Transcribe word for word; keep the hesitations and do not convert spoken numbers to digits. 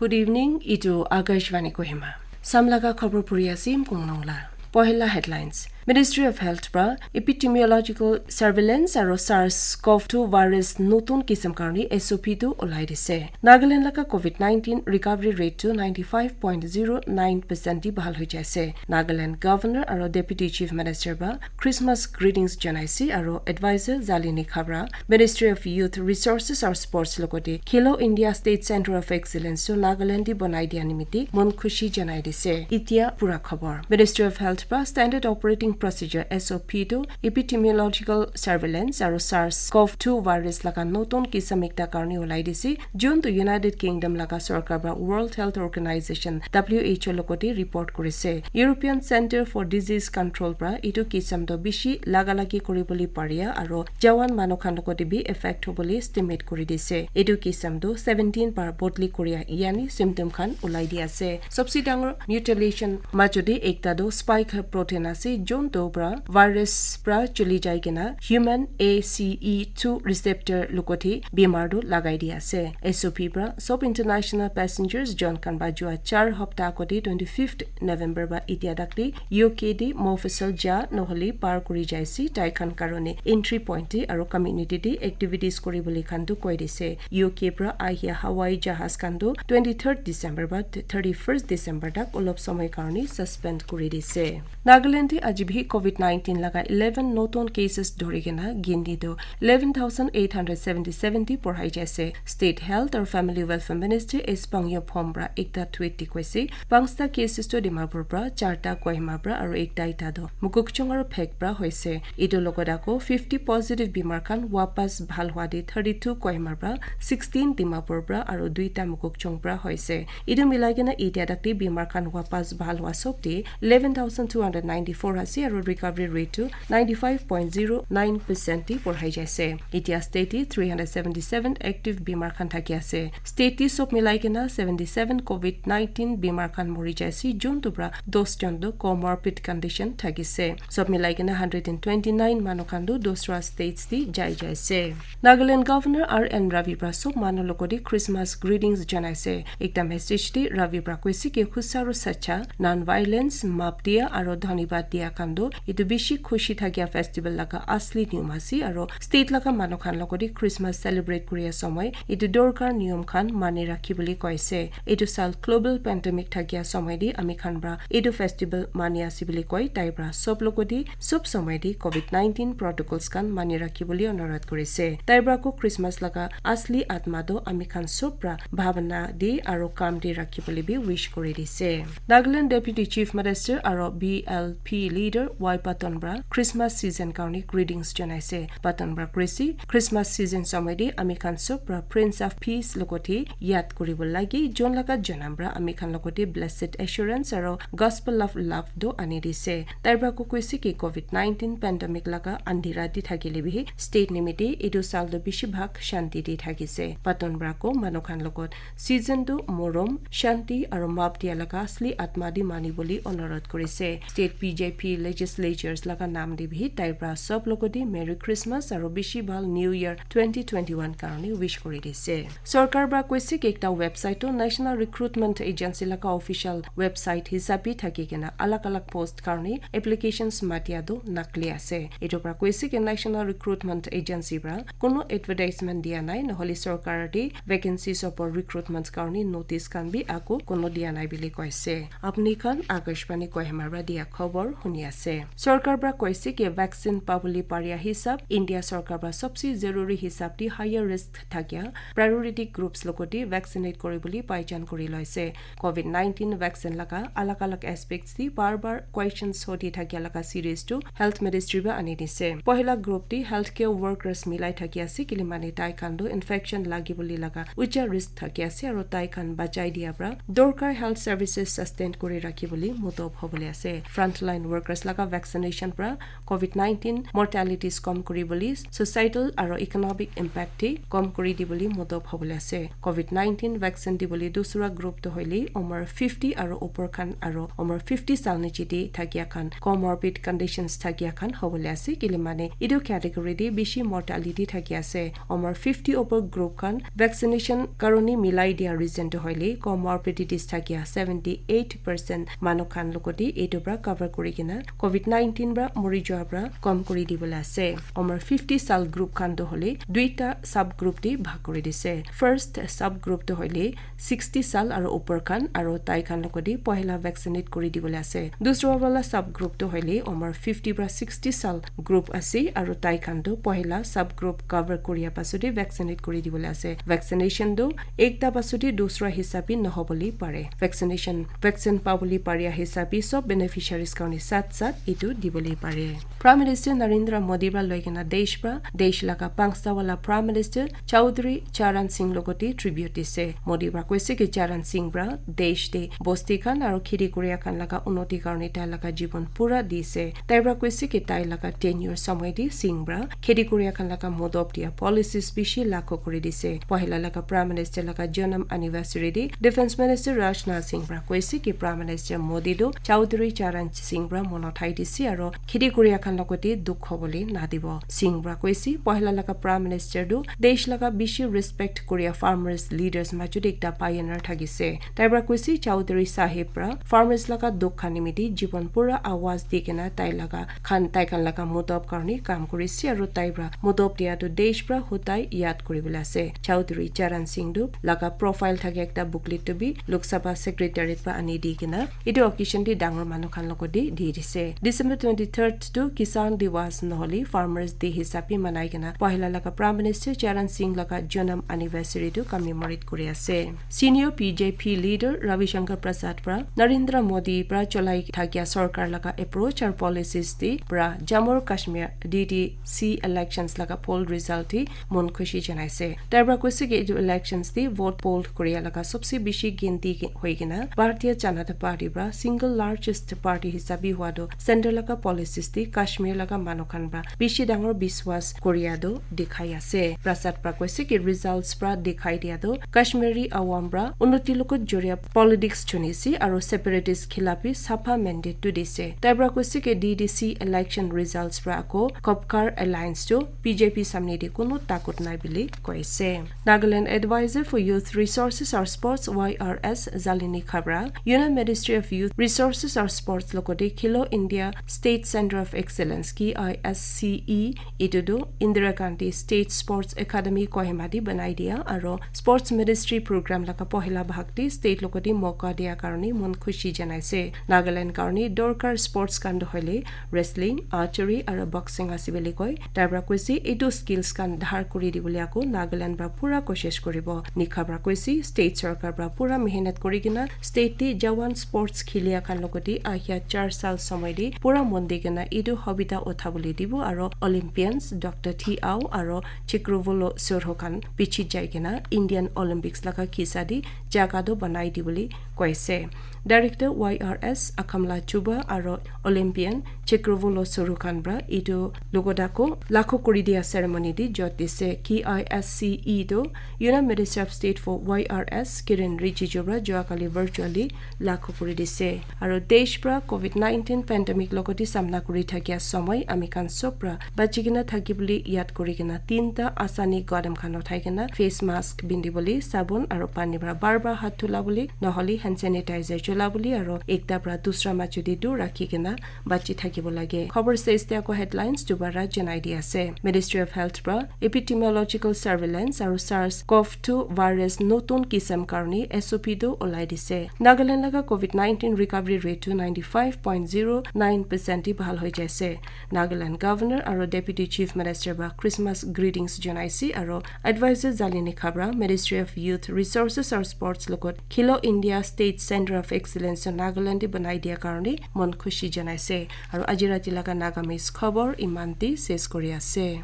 Good evening, itu Akashvani Kohima. Samlaga khobor puri asim kong nongla. Pohila headlines. Ministry of Health pra epidemiological surveillance aro SARS-CoV two virus notun kisam karni S O P tu olai dise. Nagaland laga COVID nineteen recovery rate tu ninety-five point zero nine percent di bahal hoi jaise. Nagaland Governor aro Deputy Chief Minister pra Christmas greetings janaise aro advisor Zalini Khabra, Ministry of Youth Resources aro Sports logote Khelo India State Center of Excellence tu Nagaland di bonai dia nimite mon khushi janai dise. Itia pura khobor. Ministry of Health pra Standard Operating Procedure S O P tu epidemiological surveillance aro SARS-CoV two virus laga notun kisam ekta karni olai dise. June tu United Kingdom laga sorkar pra World Health Organization W H O logote report kurise. European Center for Disease Control pra itu kisam tu bishi laga lagi kuribole paria aro jawan manu khan logote bi effect hobole estimate kuri dise. Itu kisam tu seventeen par bodli kuria yani symptom khan ulai di ase. Sobse dangor mutilation majodi ekta tu spike protein ase, jun tu pra virus pra chuli jai kena human A C E two receptor logote bimar tu lagai di ase. S O P pra sob international passengers jon khan ba jua char hapta agoti twenty-fifth November ba itia dakti U K di Mofussil ja nohole par kuri jaise, tai khan karone entry point di aro community di activities kuribole khan tu koi dise. U K pra ahia hawai jahaz khan tu twenty-third December ba thirty-first December tak olop somoy karone suspend kuri dise. Nagaland te aji bhi COVID nineteen laga eleven notun cases dhori kena gindi tu eleven thousand eight hundred seventy-seven di porhai jaise. State Health or Family Welfare Minister S Pangyo Phom pra ekta tweet di koise, pangsta cases tu Dimapur pra, charta Kohima pra aro ekta ita tu Mokokchung aro Phek pra hoise. Itu logot ako fifty positive bimar khan wapas bhal hwa di thirty-two Kohima pra, sixteen Dimapur pra aro duita Mokokchung pra hoise. Itu milai kena itia dakti bimar khan wapas bhal hwa sob di eleven thousand two hundred ninety-four ase aro recovery rate tu ninety-five point zero nine percent di porhai jaise. Itia state di three hundred seventy-seven active bimar khan thaki ase. State di sob milai kena seventy-seven COVID nineteen bimar khan mori jaise, jun tu pra dos jon tu comorbid condition thakise. Sob milai kena hundred and twenty-nine manu khan tu dosra states di jai jaise. Nagaland Governor R N Ravi pra sob manu logote Christmas greetings janaise. Ekta message te Ravi pra koise ki khusa aro sacha, non-violence, map dia aro dhanyabad dia khan tu itu bishi khushi thakia festival laga asli niyom ase aro state laga manu khan logote Christmas celebrate kuria somoy itu dorkar niyom khan mani rakhi bole koise. Itu sal global pandemic thakia somoy di ami khan pra itu festival mani ase bole koi tai pra sob logote sob somoy di COVID nineteen protocols khan mani rakhi bole onurodh kurise. Tai pra ko Christmas laga asli atma tu ami khan sob pra bhabana di aro kam di rakhi bole bi wish kuri dise. Nagaland Deputy Chief Minister aro B L P leader Y Patton pra Christmas season karone greetings janaise. Patton pra koise, Christmas season somoy di ami khan sob pra Prince of Peace logote yad kuribo lagi, jon laga janam pra ami khan logote blessed assurance aro gospel of love do ani dise. Tai pra ko koise ki COVID nineteen pandemic laga andhira di thakile bihi state nimite itu sal do bishi bhag shanti di thakise. Patton pra ko manu khan logot season tu morom, shanti aro map dia laga asli atma di mani bole onurodh kurise. State B J P legislatures laga nam di bihi tai pra sob logote Merry Christmas aro bishi bhal New Year twenty twenty-one karone wish kuri dise. Sorkar pra koise ki ekta website tu National Recruitment Agency laga official website hisab bi thaki kena alag alag post karone applications matia tu nakli ase. Itu pra koise ki National Recruitment Agency pra kono advertisement dia nai, nohole sorkar te vacancies opor recruitment karone notice khan bi ako kono dia nai bole koise. Apni khan Akashvani Kohima pra dia khobor huni ase. Sorkar pra koise ki vaccine pabole paria hisab India sorkar pra sobse zaruri hisab di higher risk thakia priority groups logote vaccinate kuribole paijan kuri loise. COVID nineteen vaccine laga alag alag aspects di bar bar questions hodi thakia laga series tu Health Ministry pra ani dise. Pohila group di healthcare workers milai thaki ase, kile mane tai khan tu infection lagi bole laga ucha risk thaki ase aro tai khan bachai dia pra dorkar health services sustain kuri rakhi bole mutob hobole ase. Frontline workers Laga vaccination pra COVID nineteen mortalities kom kuri bole, societal aro economic impact te kom kuri di bole modop hobole ase. COVID nineteen vaccine di bole dusra group to hoile umar fifty aro upor khan aro umar fifty sal niche te thakia khan, comorbid conditions thakia khan hobole ase. Kile mane etu category te bishi mortality thakia ase. Umar fifty upor group khan vaccination karone milai dia reason to hoile comorbidities thakia seventy eight percent manu khan logote etu pra cover kuri kena COVID nineteen pra mori jua pra kom kuri di bole ase. Umar fifty sal group khan to hoile duita sub group te bhag kuri dise. First sub group to hoile sixty sal aro upor khan aro tai khan logote pohila vaccinate kuri di bole ase. Dusra wala sub group to hoile umar fifty pra sixty sal group ase aro tai khan to pohila sub group cover kuria pasode vaccinate kuri di bole ase. Vaccination to ekta pasode dusra hisabi nohobole pare. Vaccination, vaccine pabole paria hisabi sob beneficiaries karone sat sat etu di bole pare. Prime Minister Narendra Modi pra loi kena desh pra, desh laga pangsta wala Prime Minister Chaudhary Charan Singh logote tribute dise. Modi pra koise ki Charan Singh pra desh te bosti khan aro kheti kuria khan laga unnoti karone tai laga jibon pura dise. Tai pra koise ki tai laga tenure samay te Singh pra kheti kuria khan laga modop dia policies bishi lakho kuri dise. Pohila laga Prime Minister laga janam anniversary te Defence Minister Rajnath Singh pra koise ki Prime Minister Modi to Chaudhary Charan Singh pra mon uthai dise aro kheti kuria khan logote dukh hobole nadibo. Singh pra koise pohila laga Prime Minister to desh laga bishi respect kuria farmers leaders majo te ekta pioneer thakise. Tai pra koise Chaudhary Sahib pra farmers laga dukh khan nimite jibon pura awaz di kena tai laga khan, tai khan laga modop karone kam kurise aro tai pra modop dia to desh pra hudai yad kuri bole ase. Chaudhary Charan Singh to laga profile thaka ekta booklet to bi Lok Sabha Secretariat pra ani di kena etu occasion te dangor manu khan logote di dise. December twenty third to Kisan Diwas nohole Farmers Day hisabi manai kena pohila laga Prime Minister Charan Singh laga janam anniversary to commemorate kuri ase. Senior B J P leader Ravi Shankar Prasad pra Narendra Modi pra cholai thakia sarkar laga approach aru policies te pra Jammu Kashmir D D C elections laga poll result te mon khushi janaise. Tai pra koise ki etu elections te vote poll kuria laga sobse bishi ginti ki-, hoi kena Bharatiya Janata Party pra single largest party hisabi hua toh center laga policies te Kashmir laga manu khan pra bishi dangor biswas kuria toh dikhai ase. Prasad pra koise ki results pra dikhai dia toh Kashmiri awam pra unnoti logot joria politics chunise aru separatist khilap bi sapha mandate tu dise. Tai pra koise ki D D C election results pra ako Khapkhar Alliance tu B J P samne te kunu takut nai bili koise. Nagaland Advisor for Youth Resources or Sports, Y R S, Zalini Khabra, Union Ministry of Youth Resources or Sports logote Khelo India State Center of Excellence, K I S C E, etu tu Indira Gandhi State Sports Academy Kohima te banai dia aru Sports Ministry program laga pohila bhag te state logote moka dia karone mon khushi janaise. Nagaland karone dorkar sports khan tu hoile wrestling, archery aru boxing ase bili koi. Tai pra koise etu skills khan dhar kuri dibole ako Nagaland pra pura koshish kuribo. Nikha pra koise state sarkar pra pura mehnat kuri kena state te jawan sports khilia khan logote ahia char sal samay te pura mon di kena etu hobby ta uthabole dibo aru Olympians Doctor T Ao aru Chikrovolo Sorho khan piche jai kena Indian Olympics laga kisa te jaga toh banai dibole koise. Director Y R S Akamla Chuba aru Olympian Chikrovolo Sorho khan pra etu logot ako lakho kuri dia ceremony te jot dise. K I S C E tu Union Minister of State for Y R S Kiren Rijiju pra joa kali virtually lakho kuri dise. Aru desh pra COVID nineteen pandemic logote samna kuri thakia samay ami khan sob pra bachi kena thaki bole yad kuri kena tinta asani kadam khan uthai kena face mask pindi bole, sabun aru pani pra bar bar hath dhula bole, nohole hand sanitizer chola bole aru ekta pra dusra machu te dur rakhi kena bachi thakibo lage. Khobor says te ako headlines dubara janai di ase. Ministry of Health pra epidemiological surveillance aru SARS CoV two virus notun kisam karone S O P tu olai dise. Nagaland laga COVID nineteen recovery rate tu ninety five point zero nine percent te bhal hoi jaise. Nagaland Governor aru Deputy Chief Minister pra Christmas greetings janaise aru Advisor Zalini Khabra, Ministry of Youth Resources aru Sports logot Khelo India State Center of Excellence Nagaland te banai dia karone mon khushi janaise. Aru aji rati laga Nagamese khobor iman te ses kuri ase.